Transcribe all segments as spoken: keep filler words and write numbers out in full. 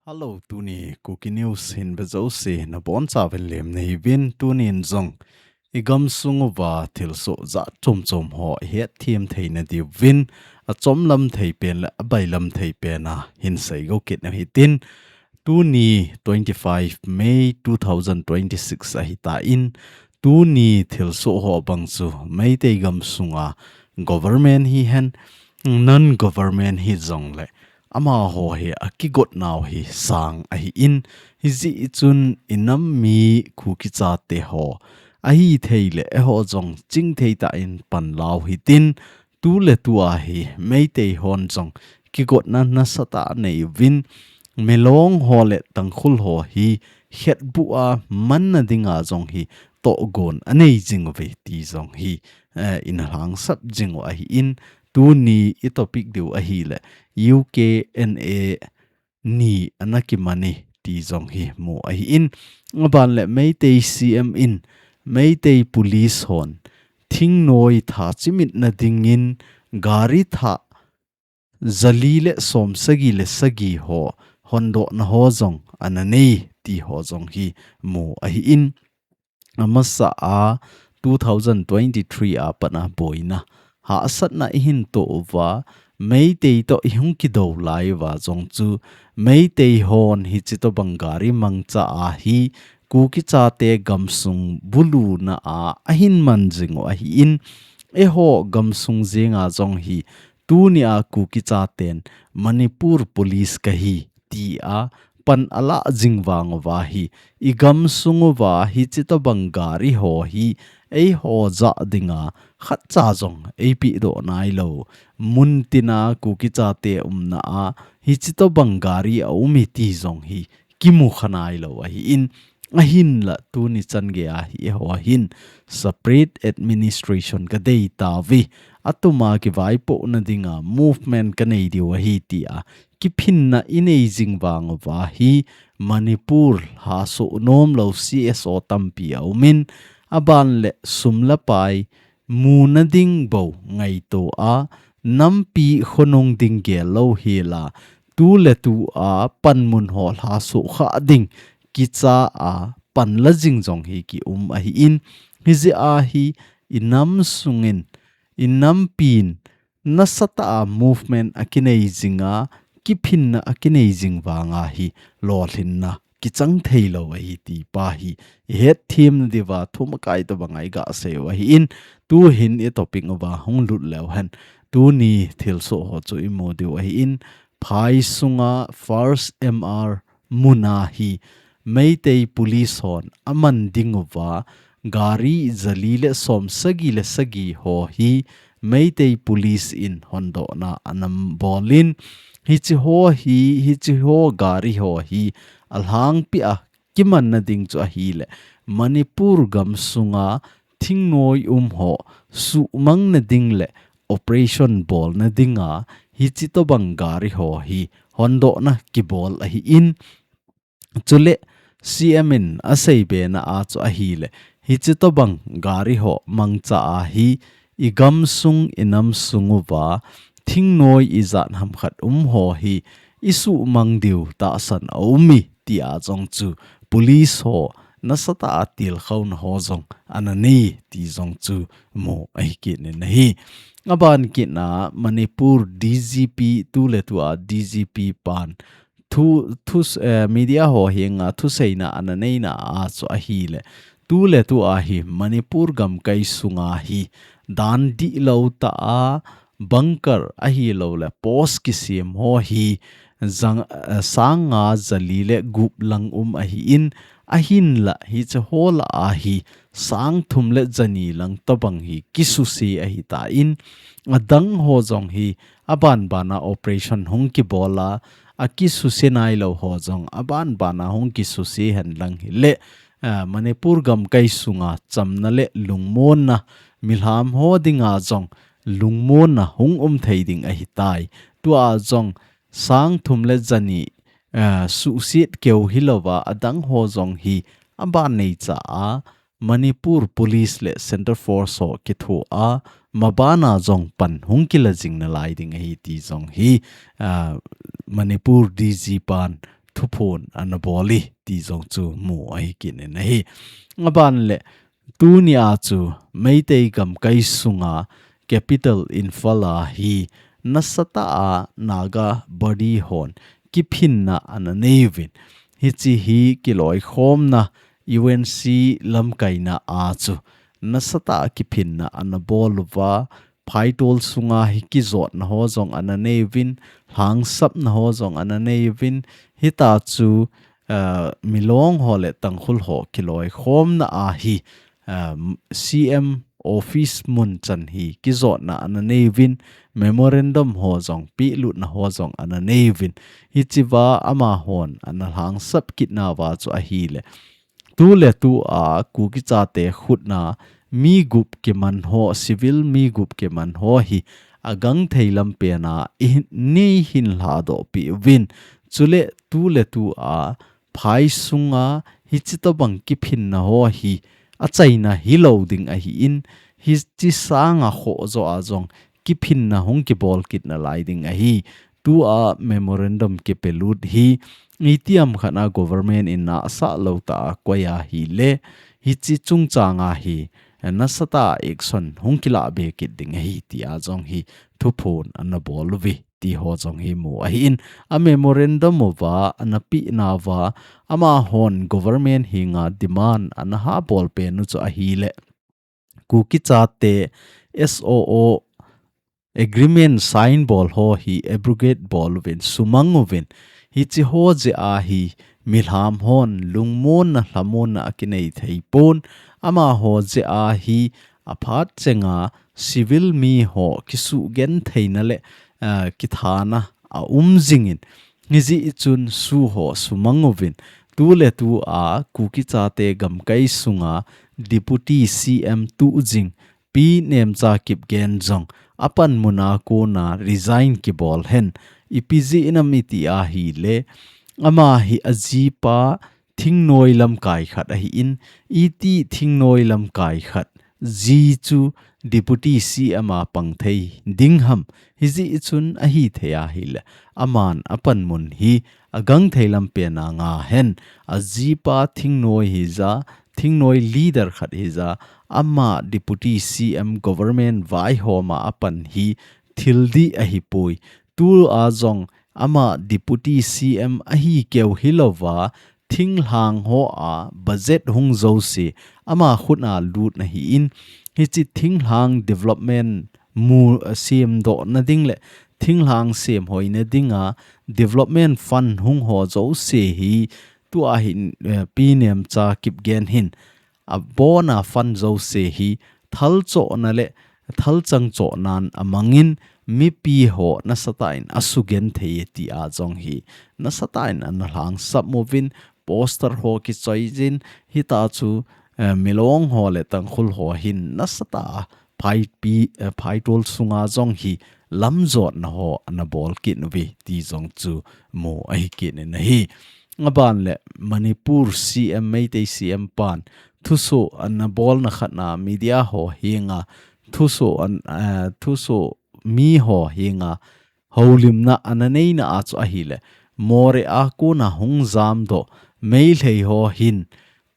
Hello, tuni Kuki News hin ve jouse nabonchauvin lemna hiuvin, tunin jong igamsung uva thilsoh jat chomchom ho ihet them theina diuvin, achomlam thei pen le abailam thei pen a hin seigo kit u hitin, tuni twenty-five May two thousand twenty-six ahitan, tuni thilsoh ho bang chu Meitei gamsunga government hihen, non-government hijongle amaho hi akigot nau hi sang ahin, hijeh chun inam mi Kuki chate ho ahithei le eiho jong chingthei tah in panla u hitin, tuletua hi Meitei hon jong kigotna nasatah anei uvin, Milong ho le Tangkhul ho hi khetbuh a manna dinga jong hi tohgon anei jing uve ti jong hi, eh, ina lhangsap jing u ahin, tuni itopic diu ahile U K N A ni ana kiman e ti jong hi mu ahin, aban le Meitei C M in Meitei police hon thingnoi tha chimitna dingin gari thah jali le somsagi le sagi ho hondohna ho jong ana nei ti ho jong hi mu ahin, amasa a two thousand twenty-three a pat a boina hahsatna ihin toh uva, Meitei toh ihung kidou lai uva jong chu Meitei hon hiche tobang gari mangcha a hi Kuki chate gamsung buluna a ahin man jing u ahin, eiho gamsung jenga jong hi tunia Kuki chaten Manipur Police kahi tia pan alah jing vang uva hi, igamsung uva hiche tobang gari ho hi eiho jah dinga khatcha jong eipehdoh nailou, muntina Kuki chate umna a hiche tobang gari aum e ti jong hi kimu kha nailou ahin, ahinla tuni chan geiya hi eiho hin separate administration kadei tauve, atuma kivaipohna dinga movement kanei diu ahi tia kiphinna inei jing vang uva hi Manipur lhaso nomlou C S O tampi aumin, aban le sum le pai muna ding bou ngaito a, nampi khonung ding gel lou hela, tuletua panmun ho lhaso kha ding kicha a panla jing jong hi kium ahin, hijeh a hi inam sungin, inampin nasatah a movement akinei jinga, kiphinna akinei jing vanga hi lolhinna kichang theilou ahi ti pa hi ihet them nadiuva thumakai tobanga iga sei u ahin, tuhin itopic uva hung lut leu hen, tuni thilsoh ho chu imu diu ahin, phai sunga First M R muna hi Meitei Police hon aman ding uva, gari jali le somsagi le sagi ho hi Meitei Police in hondohna anabol in, hiche ho hi, hiche ho gari ho hi alhangpi a kimanna ding chu ahile, Manipur gamsunga thingnoi um ho suhmangna ding le operation bolna dinga hiche tobang gari ho hi hondohna kibol ahin, chule C M in aseibena a chu ahile, hiche tobang gari ho mangcha a hi igamsung inamsung uva thingnoi ijat hamkhat um ho hi isuhmang diu tahsan aum e tia jong chu police ho nasatah a tilkhouna ho jong ananei ti jong chu mu ahi kit in ahi. Aban kit a Manipur D G P, tuletua D G P pan thu, thu, eh, media ho henga thuseina ananeina a chu ahile, tuletua hi Manipur gamkai sunga hi dan dihlou tah a bunker ahilouleh post kisem ho hi jang, eh, sang nga jali le gup lang um ahin, ahinla hiche ho lah a hi sang thum le jani lang tobang hi kisuse ahitan, adang ho jong hi abanbana operation hung kibol a, akisuse nailou ho jong abanbana hung kisuse hen lang hile, ah, Manipur gamkai sunga chamna le lungmonna, milham ho dinga jong lungmonna hung um thei ding ahitai. Tua jong sang thum le jani, ah, suhset keu hilouva adang ho jong hi aban neicha a, Manipur Police le Centre Force ho kithoa, mabana jong pan hung kila jing nalai ding ahi ti jong hi, ah, Manipur D G pan thuphon ana bol e ti jong chu mu ahi kit in ahi. Aban le tunia chu Meitei gamkai sunga capital Imphal a hi nasatah a Naga body hon kiphinna ana nei uvin. Hiche hi kiloikhomna U N C lamkaina a chu nasatah a kiphinna ana bol uva, phaitol sunga hi kijotna ho jong ana nei uvin, lhangsapna ho jong ana nei uvin, hita chu, ah, Milong ho le Tangkhul ho kiloikhomna a hi, ah, C M office mun chan hi kijotna ana nei uvin, memorandum ho jong pelutna ho jong ana nei uvin, hichea amahon ana lhangsap kitna uva chu ahile, tu le tu a Kuki chate khutna mi gup kiman ho, civil mi gup kiman ho hi agangthei lampen a i hin, nei hin lhadoh peh uvin. Chule tu le tu a phai sunga hiche tobang kiphinna ho hi achaina hilou ding ahin, hiche sanga khoh joh a jong kiphinna hung kibol kit nalai ding ahi. Tua memorandum kipelut hi itiham khat a government in nasah lou tah a koi ahile, hiche chungchang a hi nasatah a action hung kilah be kit ding ahi tia jong hi thuphon ana bol uve ti ho jong hi mu ahin, a memorandum uva ana pehna uva amahon government henga demand ana ha bol pen u chu ahile, Kuki chate S O O agreement sign bol ho hi abrogate bol uvin, sumang uvin, hiche ho jeh a hi milham hon lungmonna lhamonna akinei thei pon, amaho jeh a hi aphat chenga civil mi ho kisugentheina le, ah, kithana aum jingin, hijeh chun SoO ho sumang uvin, tu le tu a Kuki chate gamkai sunga Deputy C M tuh jing Pi Nemcha Kipgen jong apanmun a kona resign kibol hen, ipi jeh ham iti ahile, ama hi ajipa thingnoi lamkai khat ahin, iti thingnoi lamkai khat ji chu Deputy C M a pang thei ding ham, hijeh chun ahithei ahile, aman apanmun hi agangthei lampen a nga hen, ajipa thingnoi hija, thingnoi leader khat hija, ama Deputy C M government vaihoma apan hi thil dih ahipoi. Tua jong ama Deputy C M ahi keu hilouva, thinglhang hoa budget hung jouse ama khut a lut ahin, hiche thinglhang development mu, eh, semdohna ding le thinglhang semhoina dinga development fund hung ho jouse hi tua hin, eh, Pi Nemcha Kipgen hin abona fund jouse hi thalchohna le thalchang chohnan amangin mipi ho nasatah in asugenthei e tia jong hi nasatah in ana lhangsap uvin, poster ho kichoi jin, hita chu, eh, Milong ho le Tangkhul ho hin nasatah a phaipi, eh, phaitol sunga jong hi lamjotna ho ana bol kit uve ti jong chu mu ahi kit in ahi. Aban le Manipur C M, Meitei C M pan thuso ana bolna khat na media ho henga thuso an, eh, thuso mi ho henga houlimna ana neina a chu ahile, Moreh a kona hung jamdoh Meitei ho hin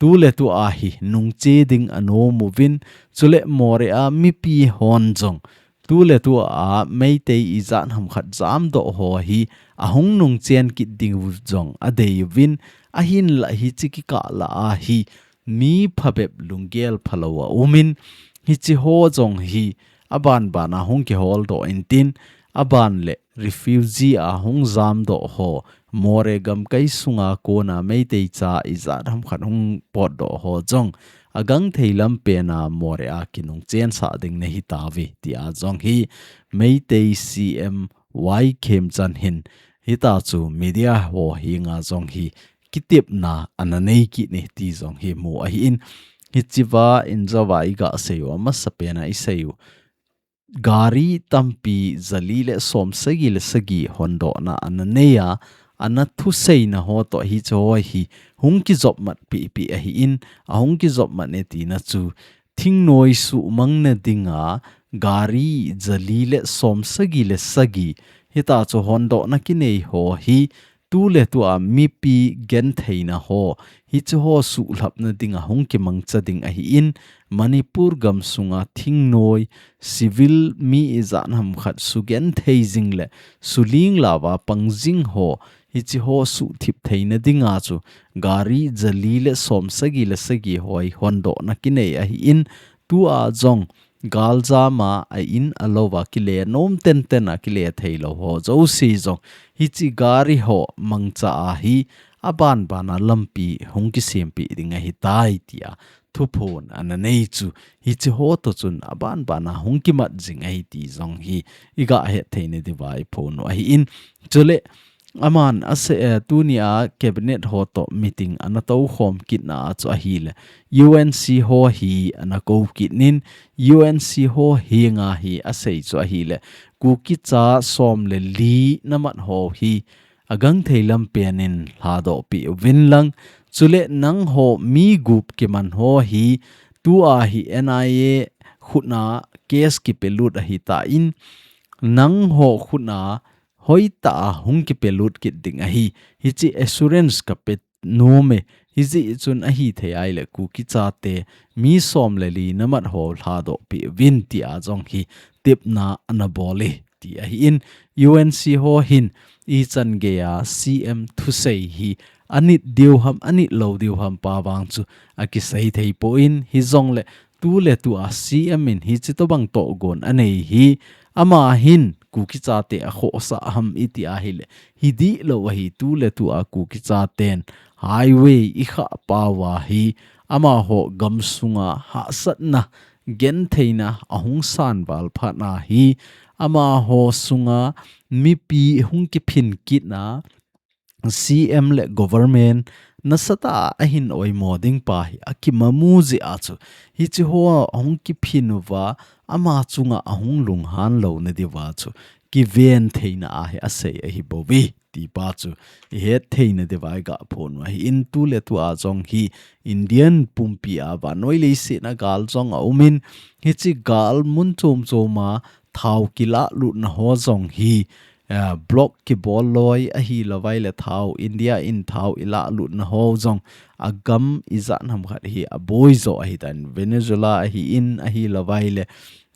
tu le tu a hi nungche ding anom uvin, chule Moreh a mipi hon jong tu le tu a Meitei ijat ham khat jamdoh ho hi ahung nungchen kit diu jong adei uvin, ahinla hiche kikah lah a hi mi phabep lunggel phalou aumin, hiche ho jong hi aban ban a hung kiholdoh intin, aban le refugee a hung jamdoh ho, Moreh gamkai sunga kona Meitei cha ijat ham khat hung potdoh ho jong agangthei lampen a Moreh a kinungchensah ding nahi tauve tia jong hi Meitei C M Y Khemchand hin hita chu media ho henga jong hi kitepna ana nei kit e ti jong hi mu ahin, hichea injouva iga seiu amasapen a iseiu gari tampi jali le somsagi le sagi hondohna ana nei a, ana thuseina ho toh hiche ho hi hung kijopmat pipi ahin, ahung kijopmat e tina chu thingnoi suhmangna dinga gari jali le somsagi le sagi hita chu hondohna kinei ho hi tuletua mipi gentheina ho, hiche ho suhlhapna dinga hung kimangcha ding ahin, Manipur gamsunga thingnoi, civil mi ijat ham khat sugenthei jing le, suling lava pang jing ho, hiche ho suhthip theina dinga chu, gari jali le som sagi le sagi hoi hondohna kinei ahin, tua jong, galjama a in a louva kile nom tenten a kile thei lou ho jouse jong, hiche gari ho mangcha a hi, abanbana lampi hung kisempeh ding ahitai tia thuphon ana nei chu, hiche ho toh chun abanbana hung kimat jing ahi ti jong hi iga hetthei na diuva iphon u ahin, chule aman ase, eh, tunia cabinet ho toh meeting ana toukhom kitna a chu ahile, U N C ho hi ana kou kitnin, U N C ho henga hi asei chu ahile, Kuki cha som le li namat ho hi agangthei lampenin lhadohpeh uvin lang, chule nangho mi gup kiman ho hi tua hi N I A khutna case kipelut ahitan, nangho khutna hoitah a hung kipelut kit ding ahi, hiche assurance kape nom e, hijeh chun ahithei ahile Kuki chate mi som le li namat ho lhadohpeh uvin tia jong hi tepna ana bol e ti ahin, U N C ho hin ichan geiya C M thusei hi anit diu ham anit lou diu ham pa vang chu akisei thei poi, hijongle tuletua C M in hiche tobang tohgon anei hi, ama hin Kuki chate akhohsah ham iti ahile, hidihlou ahi, tuletua Kuki chaten highway ikhah pauva hi, amaho gamsunga hahsatna, gentheina ahung sanval phatna hi, amaho sunga mipi hung kiphin kitna, C M le government nasatah a ahin oimo ding pa hi akimamu jeh a chu, hiche ho ahung kiphin uva, ama chunga ahung lunghan louna diuva chu, kiven theina ahi asei ahibouve ti pa chu ihetthei na diuva iga phon u ahin, tuletua jong hi Indian pumpia vannoi leiset a gal jong aumin, hiche gal mun chom choma thao kilahlutna ho jong hi, eh, block kibol loi ahilouvaile thao, India in thao ilahlutna ho jong agam ijat ham khat hi aboi jo ahitan, Venezuela ahin, ahilouvaile,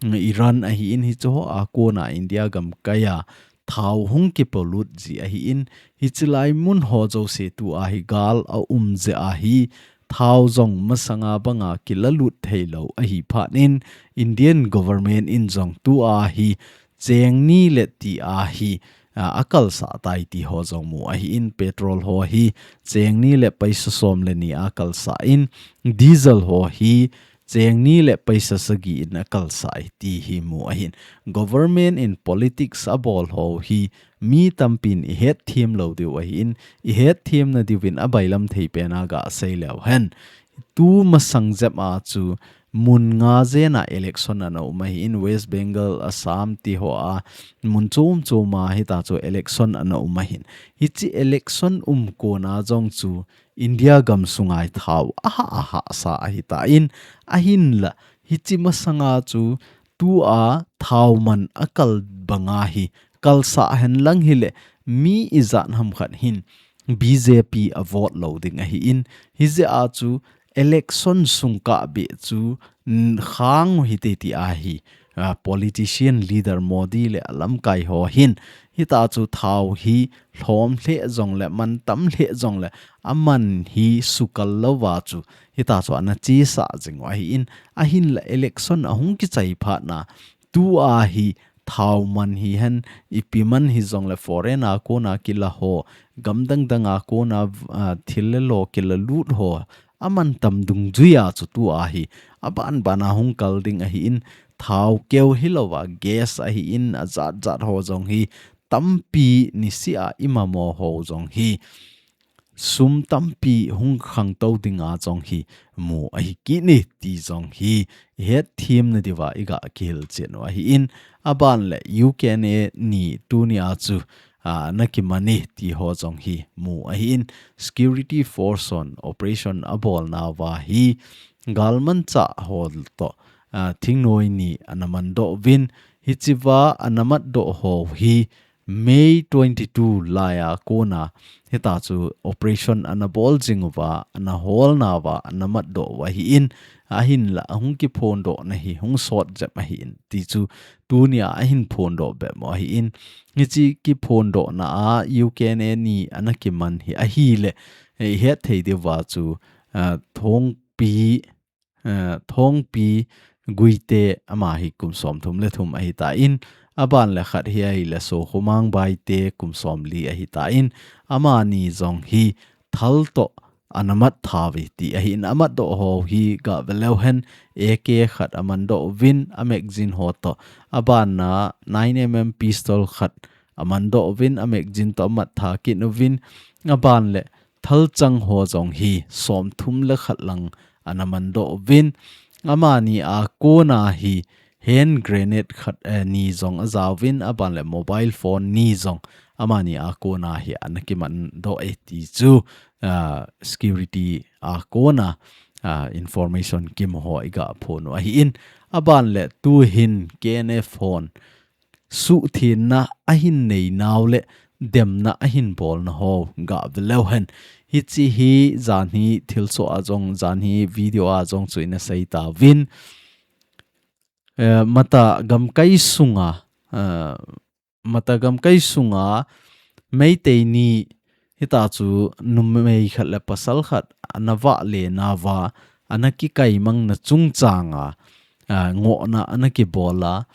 mm, Iran ahin, hiche ho a kona India gamkaiya thao hung kipolut ji ahin, hiche lai mun ho jouse tua hi gal aum jeh a hi, thao jong masanga banga kilalut theilou ahi phatnin, Indian government in jong tua hi cheng ni le tia hi, a, akalsah tai ti ho jong mu ahin, petrol ho hi cheng ni le paisa som le ni a kalsah in, diesel ho hi cheng ni le paisa sagi in akalsah e ti hi mu ahin. Government in politics abol ho hi mi tampin ihetthem lou diu ahin, ihetthem na diuvin abailam thei pena gasei leu hen. Tu masang jep a chu mun nga jena election ana um ahin, West Bengal, Assam ti ho a mun chom choma hita chu election ana um ahin. Hiche election um kona jong chu India gamsunga hi thao ahah ahahsa ahitan, ahinla hiche masanga chu tua thao man akal banga hi kalsah hen lang hile mi ijat ham khat hin B J P a vote lou ding ahin, hijeh a chu election sung kah beh chu, mm, khang u hite ti ahi, a, politician leader Modi le alamkai ho hin, hita chu thao hi lhom lheh jongle, man tam lheh jongle, aman hi sukal louva chu, hita chu ana chesah jing u ahin, ahinla election ahung kichai phatna, tua hi thao man hihen, ipi man hijongle foreign a kona kila ho, gam dang dang a kona, a, thil le lo kilalut ho, aman tam dungjuiya chu tua hi, abanbana hung kal ding ahin, thao keu hilouva, gas ahin, ajat jat ho jong hi, tampi niseh a imamo ho jong hi, sum tampi hung khangtou dinga jong hi mu ahi kit e ti jong hi ihetthem na diuva iga kihilchen u ahin, aban le U K N A ni tunia chu, a, ana kiman e ti ho jong hi mu ahin, security force hon operation abolnauva hi galmanchah ho toh, a, thingnoi ni ana mandoh uvin, hichea ana matdoh ho hi May twenty-two laiya kona hitachu operation ana bol jing uva, ana holna uva, ana matdoh uva ahin, ahinla ahung kiphondohna hi hung sot jep ahin, tichu tunia ahin phondoh bep mo ahin. Hiche kiphondohna a U K N A ni ana kiman hi ahile, eh, hetthei diuva chu, ah, Thongpi, eh, Thongpi Guite ama hi kum somthum le thum ahitan, aban le khat hi ahile Sokhomang Baite kum somli ahitan, amani jong hi thal toh ana mat thauve ti ahin, amatdoh ho hi gah veleu hen, A K khat amandoh uvin, a magazine ho toh, aban na nine M M pistol khat amandoh uvin, a magazine toh amat tha kit uvin, aban le thalchang ho jong hi somthum le khat lang ana mandoh uvin, amani a kona hi hand grenade khat, eh, ni jong ajaovin, aban le mobile phone ni jong amani a kona hi ana kimandoh e tichu, ah, security a kona, ah, information kimu ho iga phonu ahin, aban le tuhin K N F hon suhthenna ahin neinau le demna ahin bolna ho gah veleu hen. Hiche hi janhi thilsoh a jong, janhi video a jong chu ina sei tauvin. Eh, Mata gamkai sunga, eh, Mata gamkai sunga Meitei ni hitachu numei khat le pasal khat ana vahle nauva, ana kikaimangna chungchanga, ah, ngohna ana kibola,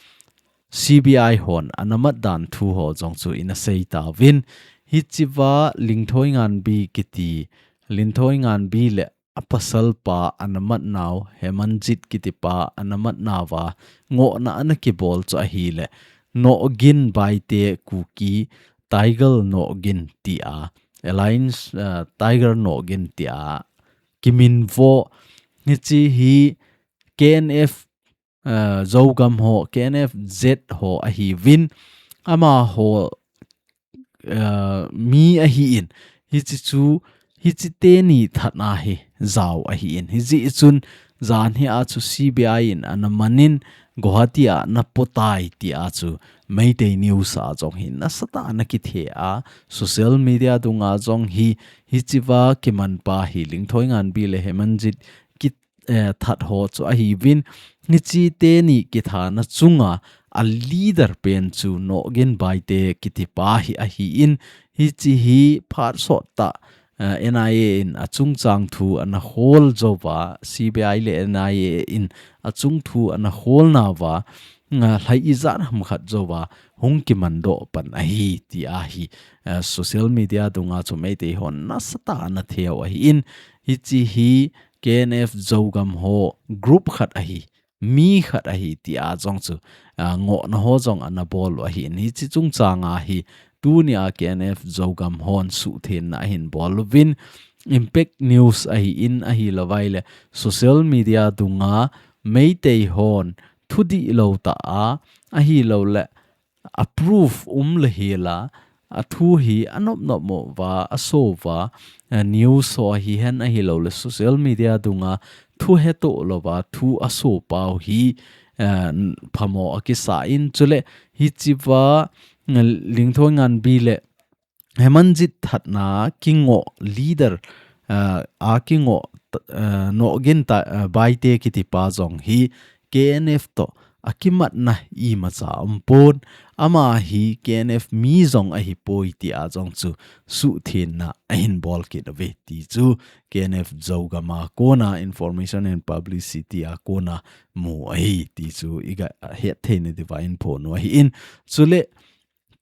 C B I hon ana matdan thu ho jong chu ina sei tauvin. Hichea Lingthoinganbi kiti, Lingthoinganbi le a pasalpa ana matnau, Hemanjit kitipa ana matnauva, ngohna ana kibol chu ahile, Nohgin Baite Kuki, Tiger Nohgin tia, Alliance, ah, Tiger Nohgin tia kiminvo, hiche hi K N F, ah, Zogam ho, K N F Z ho ahiuvin, amaho, ah, mi ahin, hiche chu, hiche teni thatna hi jao ahin. Hijeh chun, janhi a chu C B I in ana manin, Guwahati a ana potai tia chu Meitei News a jong hi nasatah a ana kithe a, social media dunga jong hi, hichea kimanpa hi Lingthoinganbi le Hemanjit kit, eh, that ho chu ahiuvin, hiche teni kithana chunga a leader pen chu Nohgin Baite kitipa hi ahin, hiche hi phat sottah, eh, N I A in achungchang thu ana hol jouva, C B I le N I A in achung thu ana holnauva, ah, lha ijat ham khat jouva hung kimandoh pan ahi tia hi, eh, social media dunga chu Meitei hon nasatah a ana theu ahin, hiche hi K N F Zogam ho group khat ahi, mi khat ahi tia jong chu, ah, ngohna ho jong ana bol u ahin, hiche chungchanga hi tunia K N F Zogam hon suhthenna ahin bol uvin, Impact News ahin, ahilouvai le social media dunga Meitei hon thudihlou tah a, ahilouleh a proof um le hela, a thu hi anop nop mo uva, aso uva, eh, news ho hihen ahilouleh social media dunga thu hetoh louva, thu aso pau hi, eh, phamo akisan, chule hichea, eh, Lingthoinganbi le Hemanjit thatna kingoh leader, ah, a kingoh, ah, Nohgin ta, ah, Baite kitipa jong hi K N F toh akimatna imacha umpon, ama hi K N F mi jong ahipoi tia jong chu suhthenna ahin bol kit uve ti chu K N F Zogam a kona Information and Publicity a kona mu ahi ti chu iga hetthei na diuva in phonu ahin. Chule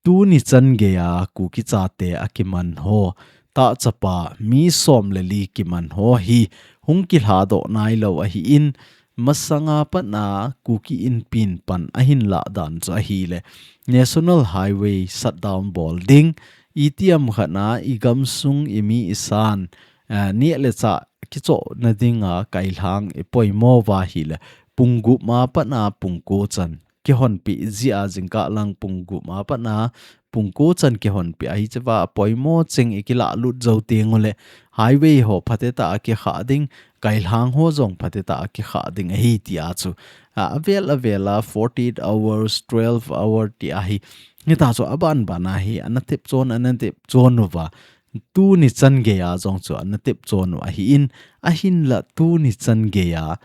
tuni chan geiya Kuki chate akiman ho, tahchapa mi som le li kiman ho hi hung kilhadoh nailou ahin, masanga patna Kuki Inpi in pan ahin lahdan chu ahile, National Highway shutdown bol ding, itiham khatna igamsung imi isan, ah, neh le chah kichohna dinga kailhang ipoimo uva ahile, pung gup ma patna pung ko chan kihonpeh jia, jingkah lang pung gup ma patna pung ko chan kihonpeh ahi, hichea apoimo cheng ikilah lut jou teng uleh highway ho phatecha a kikhah ding, kailhang ho jong phatecha a kikhah ding ahi tia chu, ah, avel avel a forty-eight hours, twelve hour tia hi Hita chu aban bana hi ana tep chon, ana tep chon uva. Tuni chan geiya jong chu ana tep chon u ahin, ahinla tuni chan geiya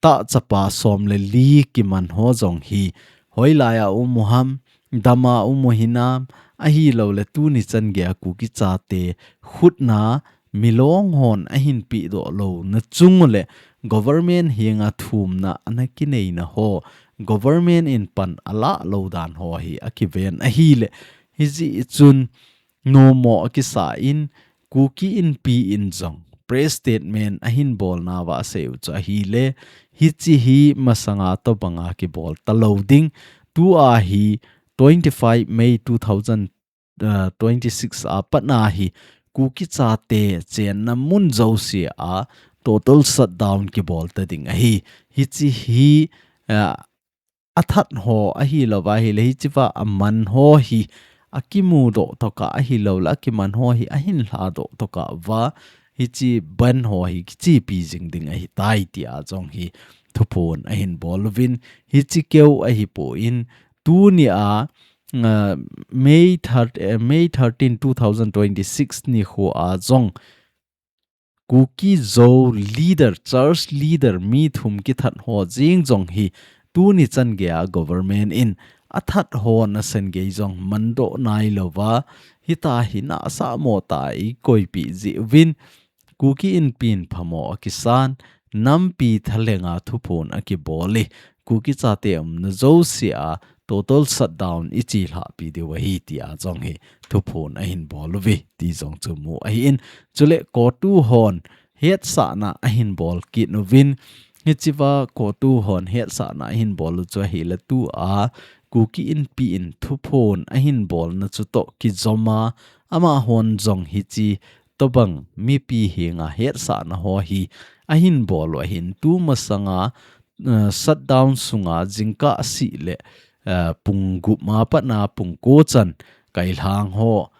tah chapa som le li kiman ho jong hi hoilai a um u ham, dam a um u hinam, ahilou le tuni chan geiya Kuki chate khutna milong hon ahin pehdoh louna chung u le government henga thumna ana kineina ho, government in pan alah lou dan ho hi akiven ahile, hijeh chun nommo akisa in, Kuki Inpi in jong press statement ahin bolna uva asei u chu ahile, hiche hi masanga tobanga kibol talou ding, tua hi twenty-five May two thousand twenty-six a patna hi Kuki chate chenna mun jousea total shutdown kibol ta ding ahi. Hiche hi, ah, athat ho ahilou va ahile, hichea aman ho hi akimudoh tokah ahilou le akiman ho hi ahin lhadoh tokah uva, hiche ban ho hi kichepi jing ding ahitai tia jong hi thuphon ahin bol uvin, hiche keu ahipon, tunia, ah, May third, eh, May thirteen, two thousand twenty-six nikhoa jong Kuki Zo leader, church leader mi thum kithat ho jeng jong hi tuni chan geiya government in athat ho nasan gei jong mandoh nailou va, hita hi nasa mo tah a eikoipeh jeh uvin, Kuki Inpi in phamo akisan, nampi thalenga thuphon akibol e, Kuki chate umna jousea total shutdown ichelhahpi diu ahi tia jong hi thuphon ahin bol uve ti jong chu mu ahin, chule CoTU hon hetsahna ahin bol kit uvin, hichea CoTU hon hetsahna ahin bol u chu ahile tua Kuki Inpi in thuphon ahin bolna chutoh kijoma, amahon jong hiche tobang mipi henga hetsahna ho hi ahin bol u ahin, tumasanga, eh, shutdown sunga jingkah seh le, eh, pung gup ma patna pung ko chan kailhang ho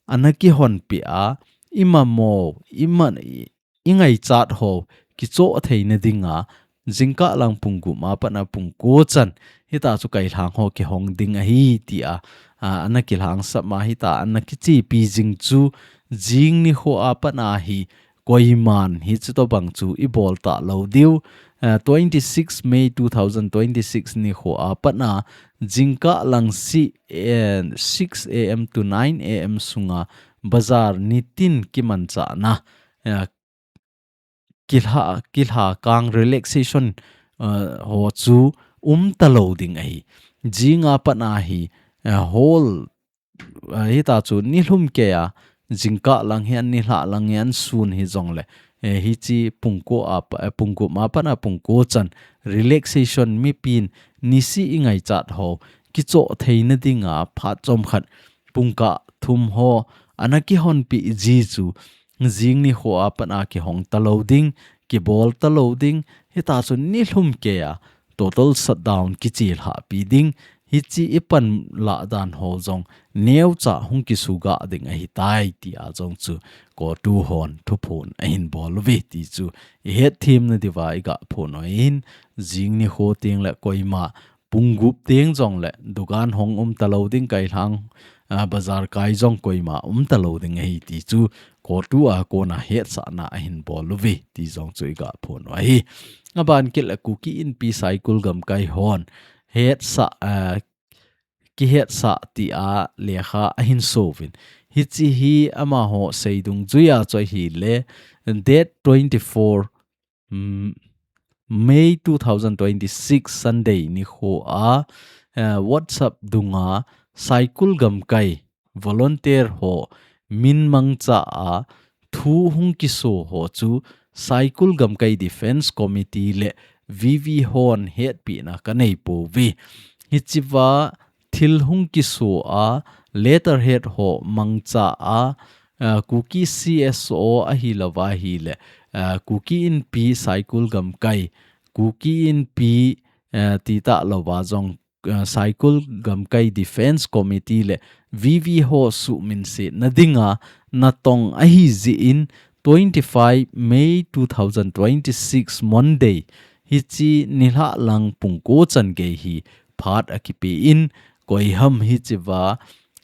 ana kihonpeh a, imamo, ima, i, ingaichat ho kichoh theina dinga, jingkah lang pung gup ma patna pung ko chan hita chu kailhang ho kihong ding ahi tia, a, ana kilhangsap ma hita ana kichepi jing chu jing nikhoa patna hi koiman hiche tobang chu ibol talou diu, a, twenty-six May two thousand twenty-six nikhoa patna jingkah lang seh, eh, six A M to nine A M sunga bazar nitin kimanchahna, eh, kilha, kilha kang relaxation, eh, ho chu um talou ding ahi. Jinga patna hi, eh, whole, eh, hita chu nilhum keiya, jingkah lang hihen, nilhah lang hihen, sun hijongle, eh, hiche pung ko a pa, eh, pung gup ma patna pung ko chan relaxation mipin niseh ingaichat ho kichoh theina dinga phat chomkhat pungkah thum ho ana kihonpeh ji chu jing nikhoa patna kihong talou ding, kibol talou ding, hita chu nilhum keiya total shutdown kichelhahpi ding, hiche ipan lah dan ho jong neocha hung kisugah ding ahitai tia jong chu CoTU hon thuphon ahin bol uve ti chu ihetthemna diuva igah phon u ahin, jing nikho teng le koima pung gup teng jongle dukan hong um talou ding, kailhang, a, bazar kai jong koima um talou ding ahi ti chu CoTU a kona hetsahna ahin bol uve ti jong chu igah phon u ahi. Aban kit le Kuki Inpi Saikul gamkai hon hetsah, a, kihetsah tia lekha ahin so uvin. Hiche hi amaho sei dungjuiya chu ahile, date twenty-four, mm, May two thousand twenty-six Sunday nikhoa, eh, WhatsApp dunga Saikul gamkai volunteer ho min mangcha a thu hung kiso ho chu Saikul gamkai Defence Committee le V V hon hetpina kanei pouve. Hichea thil hung kiso a, letterhead ho mangcha a, a, Kuki C S O ahilouva ahile, a, Kuki Inpi Saikul gamkai, Kuki Inpi, a, tita louva jong, a, Saikul gamkai Defence Committee le V V ho suhminsetna dinga natong ahi jeh in twenty-five May two thousand twenty-six Monday hiche nilhah lang pung ko chan gei hi phat akipe in koiham hichea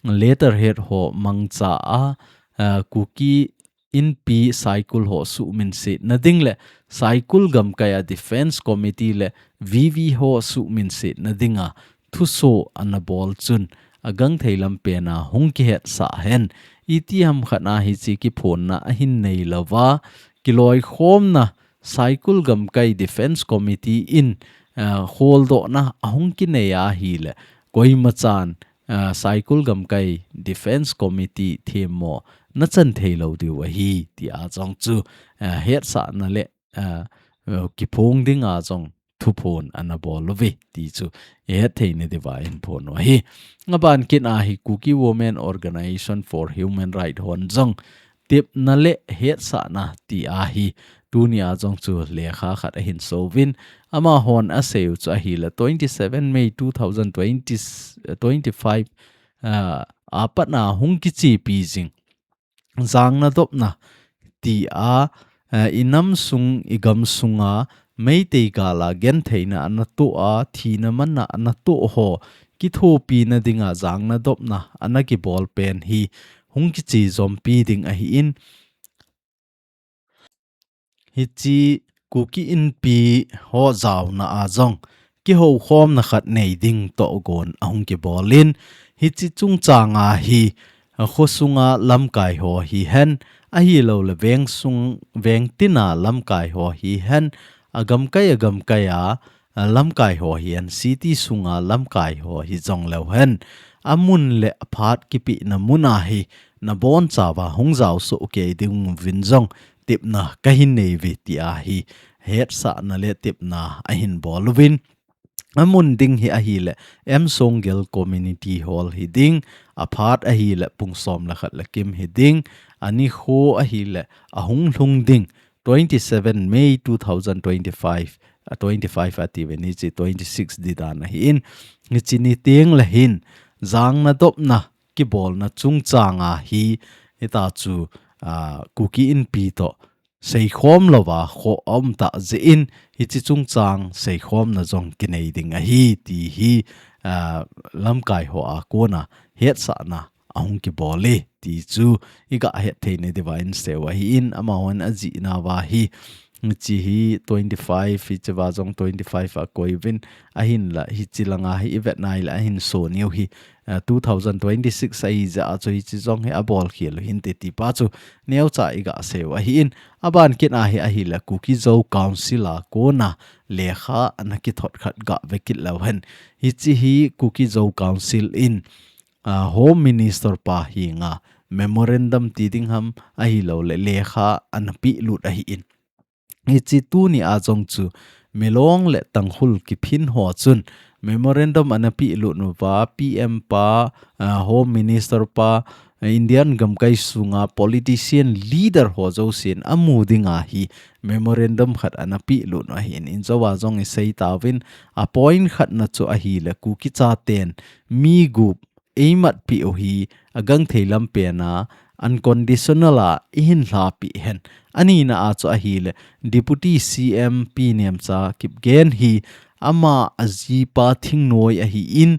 letterhead ho mangcha a, ah, Kuki Inpi Saikul ho suhminsetna ding le Saikul gamkai a Defence Committee le V V ho suhminsetna dinga thuso ana bol chun agangthei lampen a hung kihetsah hen. Itiham khat a hiche kiphonna ahin nei louva, kiloikhomna Saikul gamkai Defence Committee in, ah, holdohna ahung kinei ahile, koimachan, ah, Saikul gamkai Defence Committee themmo nachan thei lou diu ahi, tia jong chu, ah, hetsahna le, ah, ah, kiphong dinga jong thuphon ana bol uve ti chu ihet theina diuva ihin phon u ahi. Aban kit a hi Kuki Women Organisation for Human Rights hon jong tepna le hetsahna ti ahi tunia jong chu lekha khat ahin souvin, amahon aseiu chu ahile twenty seven May two thousand twenty, twenty five, ah, apat a hung kichepi jing jangna dopna tia, eh, inam sung, igam sunga Meitei gal a gentheina ana toh a, thina manna ana toh ho kithopina dinga jangna dopna ana kibol pen hi hung kiche jompi ding ahin, hiche Kuki Inpi ho jaona a jong kihoukhomna khat nei ding tohgon ahung kibol in, hiche chungchang a hi, a, khosunga lamkai ho hihen, ahilouleh veng sung, veng tina lamkai ho hihen, agamkai, agamkai a, a, lamkai ho hihen, city sunga lamkai ho hijong leu hen, amun le aphat kipehna mun a hi nabonchauva hung jaosoh kei ding uvin jong tepna kahin nei uve tia hi hetsahna le tepna ahin bol uvin. Amun ding hi ahile M Songgel Community Hall hiding, aphat ahile pung som le khat le kim hiding, anikho ahile ahung lhung ding twenty seven May two thousand twenty five, a twenty five ati uve, hiche twenty six ding dan ahin, hiche ni teng le hin jangna dopna kibolna chungchang a hi, hita chu, ah, Kuki Inpi toh seikhom louva khoh aum tah jeh in, hiche chungchang seikhomna jong kinei ding ahi ti hi, ah, lamkai ho a kona hetsahna ahung kibol e ti chu iga het theina diuva ihin seiu ahin, amahon ajihna uva hi, hiche hi twenty five, hichea jong twenty five a koi uvin, ahinla hiche langa hi ivet nai le ahin son u hi, eh, two thousand twenty six ahi jeh a chu hiche jong hi abol khel u hinte ti pa chu neocha iga seiu ahin, aban kit a hi ahile Kuki Zo Council a kona lekha ana kithot khat ga ve kit leu hen. Hiche hi Kuki Zo Council in, ah, Home Minister pa henga memorandum ti ding ham ahilouleh lekha ana pehlut ahin, hiche tunia jong chu Milong le Tangkhul kiphin ho chun memorandum ana pehlut uva, P M pa, ah, Home Minister pa, ah, Indian gamkai sunga politician leader ho jousen amu dinga hi memorandum khat ana pehlut u ahin, injouva jong isei tauvin, a point khatna chu ahile Kuki chaten mi gup eimatpeh u hi agangthei lampen a unconditional a ihin lhapeh hen. Anina a chu ahile Deputy C M Pi Nemcha Kipgen hi ama ajipa thingnoi ahin,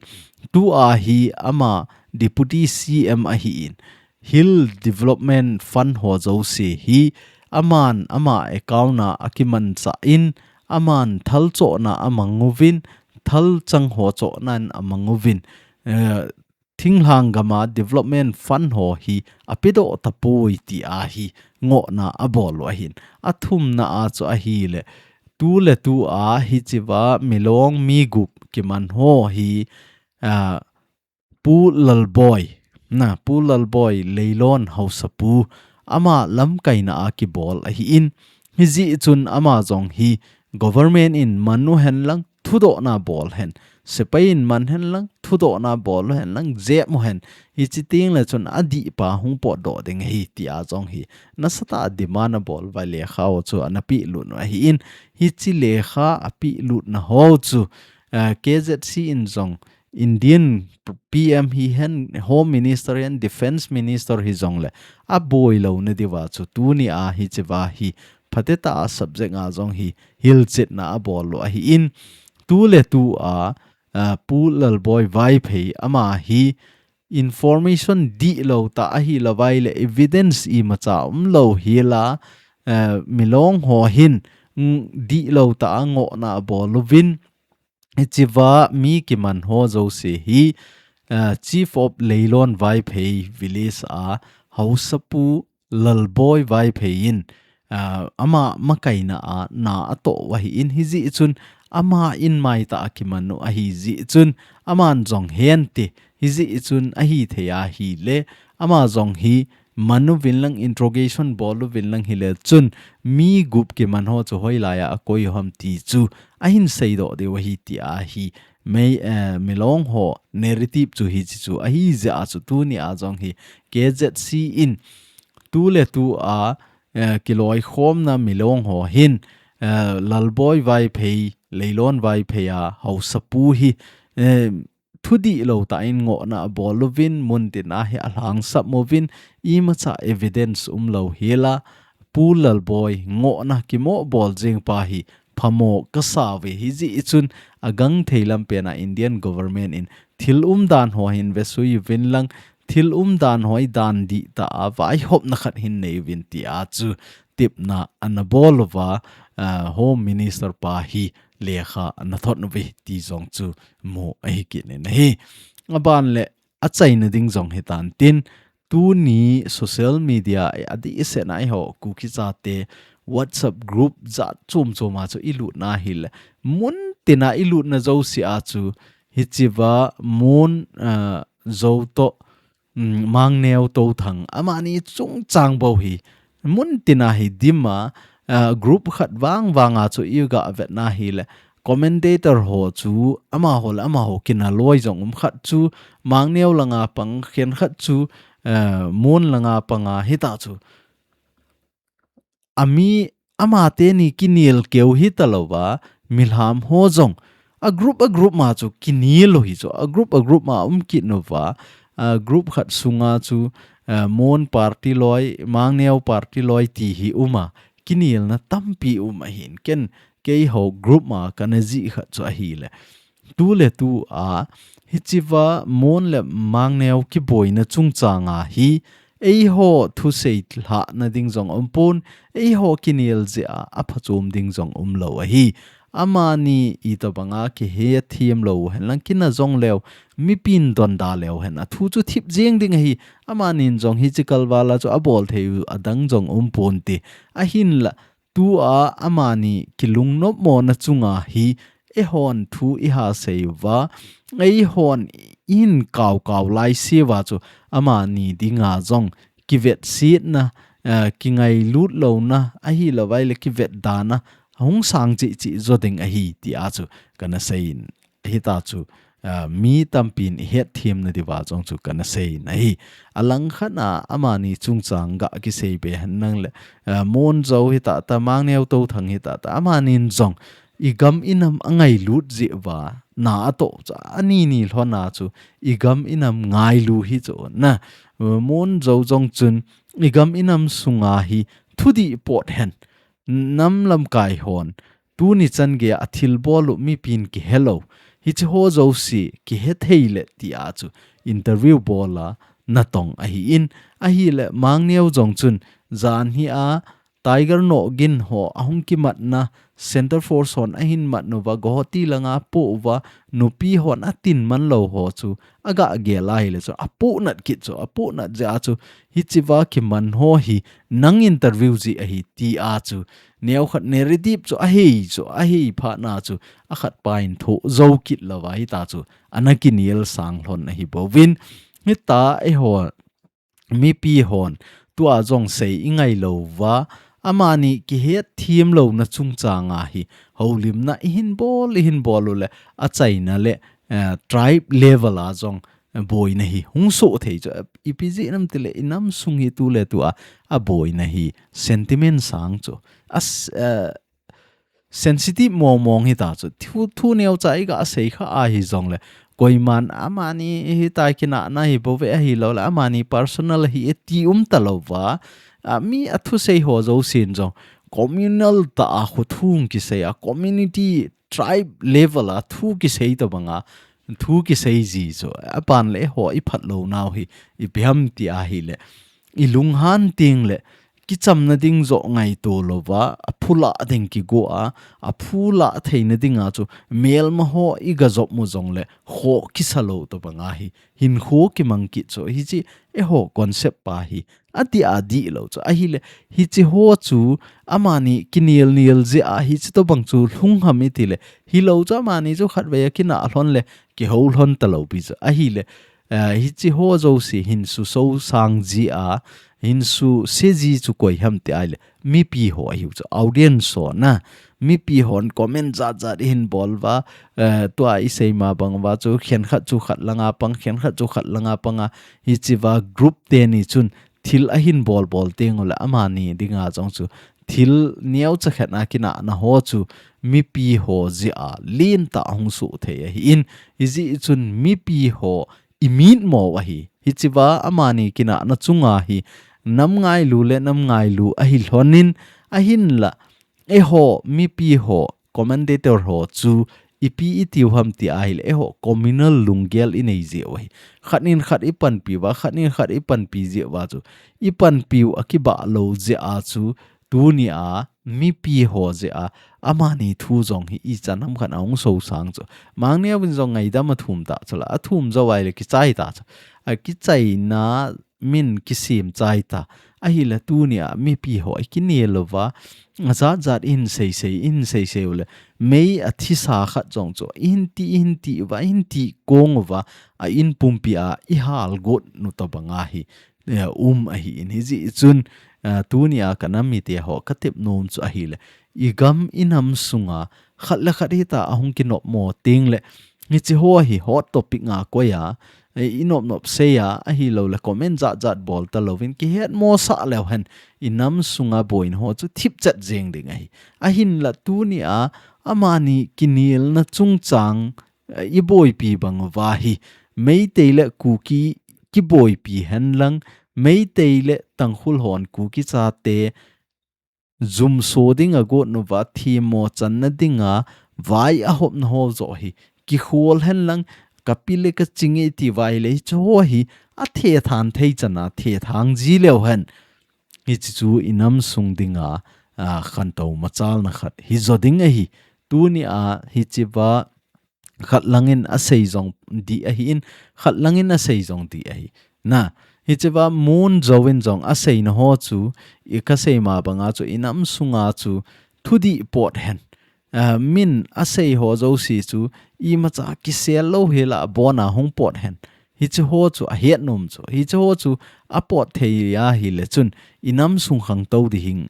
tua hi ama Deputy C M ahin, Hill Development Fund ho jouse hi aman ama account a akimanchah in, aman thal chohna amang uvin, thal chang ho chohna in amang uvin, eh, thinglhang gam a development fund ho hi apedoh tapoi tia hi ngohna abol u ahin. Athumna a chu ahile, tuletu a hichea Milong mi gup kiman ho hi, ah, Pu Lalboi, na, Pu Lalboi Leilon Haosapu, ama lamkaina a kibol ahin, hijeh chun ama jong hi government in man u henlang, thudohna bol hen, sepai in man henlang, thudohna bol u henlang, jep u hen, hiche teng le chun adihpa hung potdoh ding ahi tia jong hi nasatah a demand abol uva lekha ho chu ana pehlut u ahin, hiche lekha apehlutna ho chu, eh, K Z C in jong Indian P M hihen, Home Minister hihen, Defence Minister hijongle aboi louna diuva chu tunia hichea hi phatetah a subject a jong hi hilchetna abol u ahin, tuletu a uh, Pu Lalboi Vaiphei ama hi information dihlou tah ahilouva ahile evidence imacha umlou hela, uh, Milong ho hin, mm, dihlou tah a ngohna abol uvin, hichea mi kiman ho jouse hi, uh, Chief of Leilon Vaiphei Village a Haosapu Lalboi Vaiphei in, uh, ama makaina a na atoh u ahin, hijeh chun ama in maitah a kiman u ahijeh chun aman jong hente, hijeh chun ahithei ahile, ama jong hi man uvin lang, interrogation bol uvin lang hile chun mi gup kiman ho chu hoilai a akoi u ham ti chu ahin seidoh diu ahi ti ahi. Mei, eh, Milong ho narrative chu hiche chu ahijeh a chu tuni a jong hi K Z C in tuletu a, eh, kiloikhomna Milong ho hin, eh, Lalboi Vaiphei, Leilon Vaiphei a Haosapu hi, eh, thudihlou tah in ngohna abol uvin, muntina hi alhangsap uvin, imacha evidence umlou hela, Pu Lalboi ngohna kimoh bol jing pa hi phamo kasa uve, hijeh chun agangthei lampen a Indian government in thil umdan ho hin vesui uvin lang, thil umdan ho hi dan dihtah a vaihopna khat hin nei uvin ti a chu tepna ana bol uva, ah, Home Minister pa hi lekha ana thot uve ti jong chu mu ahi kit in ahi. Aban le achaina ding jong hitan tin, tuni social media a adehset a eiho Kuki chate WhatsApp group jat chom chom a chu ilut na hile, muntina ilut na jouse a chu hichea Mon, ah, Zo toh, mm, Mangneo Touthang amani chungchang bou hi muntina hi dim a, ah, group khat vang vang a chu iga vet na hile, commentator ho chu amaho le amaho kinaloi jong um, khat chu Mangneo langa pang, khenkhat chu, eh, Mon langa pang a, hita chu ami, amateni kinel keu hitalouva, milham ho jong a group a group ma chu kinel u hi chu, a group a group ma um kit uva, a group khat sunga chu, eh, Mon party loi, Mangneo party loi ti hi um a, kinelna tampi um ahin, ken keiho group ma kana jih khat chu ahile, tuletu a hichea Mon le Mangneo kiboina chungchang a hi eiho thusei lhahna ding jong umpon, eiho kinel jeh a aphachom ding jong umlou ahi. Amani itobanga kihethem lou hen lang, kina jong leu, mipin donda leu hen, athu chu thip jeng ding ahi. Amanin jong hiche kalval a chu abol thei u adang jong umpon te. Ahinla, tua amani kilungnopmona chunga hi eihon thu iha sei uva, eihon ihin kaokao laiseuva chu amani dinga jong kivetsetna, eh, kingailut louna, ahilouvai le kivetdana hung sang cheh cheh jo ding ahi, tia chu kana seiyin. Hita chu, ah, mi tampin ihetthemna diuva jong chu kana seiyin ahi. Alangkhat a amani chungchang ga kisei be hen lang le, ah, Mon Zo hitata, Mangneo Touthang hitata, amanin jong igam inam angailut jeh uva, na atoh chu, ani ni lhona chu igam inam ngailu hi chu na, ah, Mon Zo jong chun igam inam sunga hi thudih pot hen, nam lamkai hon, tuni chan geiya athilbol u mipin kihelou, hiche ho jouse kihethei le, tia chu interview bola natong ahin, ahile Mangneo jong chun janhi a Tiger Nogin ho ahung kimatna, Center Force hon ahin mat uva, Guwahati langa apoh uva, nupi hon atin man lou ho chu aga gel ahile chu apohnat kit chu, apohnat jeh a chu hichea kiman ho hi nang interview jeh ahi, tia chu neokhat narrative chu ahei chu, ahei phatna chu akhatpa in thoh jou kit louva hita chu ana kinel sang lhon ahi bouvin, hita eiho mipi hon tua jong sei ingai louva, amani kihetthem louna chungchanga hi houlimna ihin bol, ihin bol u le, achaina le, eh, tribe level a jong boina hi hung soh thei chu, ipi jeh ham itile inam sung hi tuletua aboina hi sentiment sang chu, as, eh, sensitive mong mong hita chu. Thu, thu neocha iga sei kha ahi jongle, koiman amani hitia kinahna hi bouve, ahilouleh amani personal hi eti um talouva, a, mi athusei ho jousen jong communal ta a khu thu kisei a, community, tribe level a thu kisei to banga thu kisei ji chu apan le eiho i phat lo nau hi ipi ham ti ahile, i lunghan ting le kichamna ding jo ngaito lova, a phu la ding kigo a, a phu la theina dinga chu melma ho i ga jop mu jong le ho kisa lo to banga hi hinkho kimang kit chu hichi eiho concept pa hi ati a di lo chu ahile hichi ho chu amani kinel nel ji a hichi to bang chu lhung ham i ti le hi lo chu amani chu khat ve a kina lhon le kiho lhon ta lo pi chu ahile, eh, hichi ho jo si hin su so sang ji a hin su se ji chu koi ham ti ahile mipi ho ahiu chu audience ho na mipi hon comment jat jat i hin bol va, eh, tua i sei ma bang va chu khen khat chu khat langa pang khen khat chu khat langa panga hichi va group te ni chun thil a hin bol bol teng ule amani dinga jong chu thil neo cha khat na kina na ho chu mipi ho ji a lin ta hung su thei ahi in hiji chun mipi ho i mit mo ahi hichi va amani kina na chunga hi nam ngailu le nam ngailu ahi lhonin ahin la eiho mipi ho commentator ho chu ipi i tiu ham ti ahile eiho communal lunggel i nei ji u hi khat nin khat i panpi va khat nin khat i panpi ji va chu i panpi u a kiba lo ji a chu tuni a mipi ho ji a amani thu jong hi i chan ham khat a hung so sang chu mangneo vin jong ngaidam a thum ta chu la a thum jo ahile kichai ta chu a kichaina min kisim chai ta ahile tuni a mipi ho i kinel lova a jat jat in sei sei in sei sei ule mei a thisa khat jong chu in ti in ti va in ti kong va a in pumpi a i hal got nu to banga hi, eh, um ahi in hiji chun, eh, tuni a ka nam mite ho ka tep nom chu ahile i gam i nam sunga khat le khat hita a hung kinop mo ting le hichi ho hi hot topic nga koi a, eh, i nop nop sei a, ahi lo le comment jat jat bol ta lovin kihet mo sa leu hen i nam sunga boina ho chu thip chat jeng ding ahi. Ahin la tuni a amani kinelna chungchang, eh, i boipi bang va hi Meitei le Kuki kiboipi hen lang, Meitei le Tangkhul hon Kuki chate jumso ding a got nu va thimo channa dinga vai a hopna ho jo hi kikhol hen lang ka pi le ka ching e ti vai le chu ho hi a the than thei chana the thang ji leu hen. Hichi chu i nam sung dinga, a, khantou machalna khat hi jo ding ahi. Tuni a hichi va khat langin a sei jong di ahi in, khat langin a sei jong di ahi. Na, hichi va mun jovin jong a seina ho chu, i ka sei ma banga chu i nam sunga chu thudih pot hen. A, min a sei ho josi chu, i macha kisel lo hela bona hung pot hen. Hichi ho chu a het nom chu. Hichi ho chu a pot thei a hi le chun i nam sung khangtou di hing,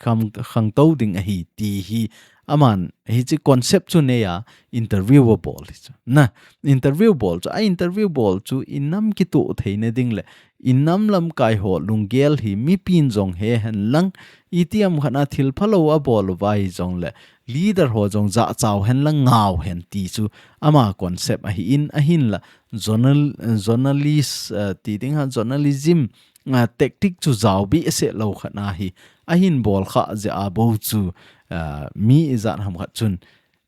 khang, khangtou ding ahi ti hi aman hichi concept chu nei a interview a bol hi chu. Na, interview bol chu, a interview bol chu i nam kitu theina ding le i nam lamkai ho lunggel hi mipin jong he hen lang i tiam khana thil phalo a bol vai jong le leader ho jong ja chau hen lang ngau hen ti chu ama concept ahi in ahin la journal-, journalist, eh, ti ding ha journalism, eh, tactic chu jao bi ase lo khat na hi ahin bol kha je a bo chu, eh, mi i jan ham khat chun,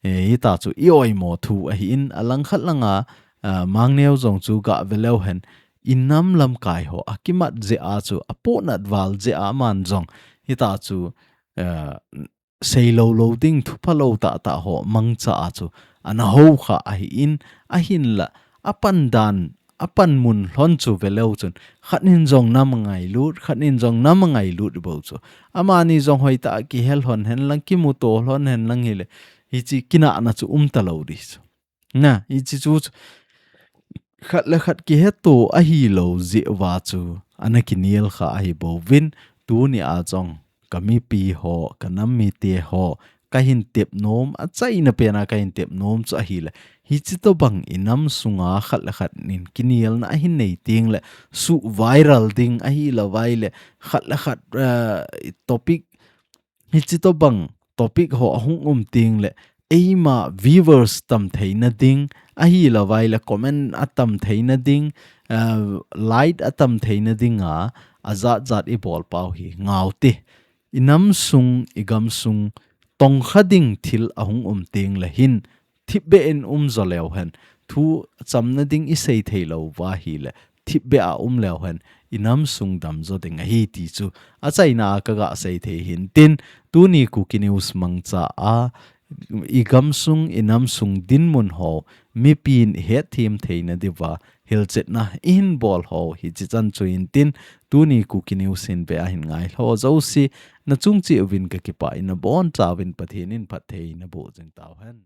eh, hita chu i oimo thu ahi in a lang khat langa, eh, Mangneo jong chu ga ve leu hen i nam lamkai ho a kimat je a chu a ponat val je a man jong hita chu, eh, sei lo lo ding thu phalo ta ta ho mangcha a chu ana ho kha ahi in ahin la a pan dan a pan mun lhon chu ve leu chun khat nin jong nam ngailut khat nin jong nam ngailut bo chu amani jong hoi ta kihel lhon hen lang kimuto lhon hen lang hi le hichi kina na chu um ta lo di chu. Na, hichi chu, chu khat le khat kihetu ahi lo je va chu ana kinel kha ahi bo vin tuni a jong ka mipi ho, ka nam mite ho, ka hin tep nom, a chaina pena ka hin tep nom chu ahi le. Hichi to bang i nam sunga khat le khat nin kinelna a hin nei ting le, su viral ding ahi la vai le, khat le khat, eh, topic, hichi to bang topic ho a hung um ting le, eima viewers tam theina ding, ahi la vai le comment a tam theina ding, eh, like a tam theina ding a, a jat jat i bol pau hi ngau te. i nam sung, i gam sung, tongkha ding thil ahung um teng le hin, thipbeh in um jo leu hen, thu chamna ding i sei thei lou va hile, thipbeh a um leu hen, i nam sung dam jo ding ahi ti chu, achaina a ka ga sei thei hin tin, tuni Kuki News mangcha a, i gam sung, i nam sung dinmun ho, mipin i hetthem theina diuva, hilchetna i hin bol ho, hichi chan chu hin tin, tuni Kuki News hin ve a hin ngai ho jouse, na chung cheh uvin ka kipah in, na bonchauvin Pathen in phatthei naboh jing tauhen.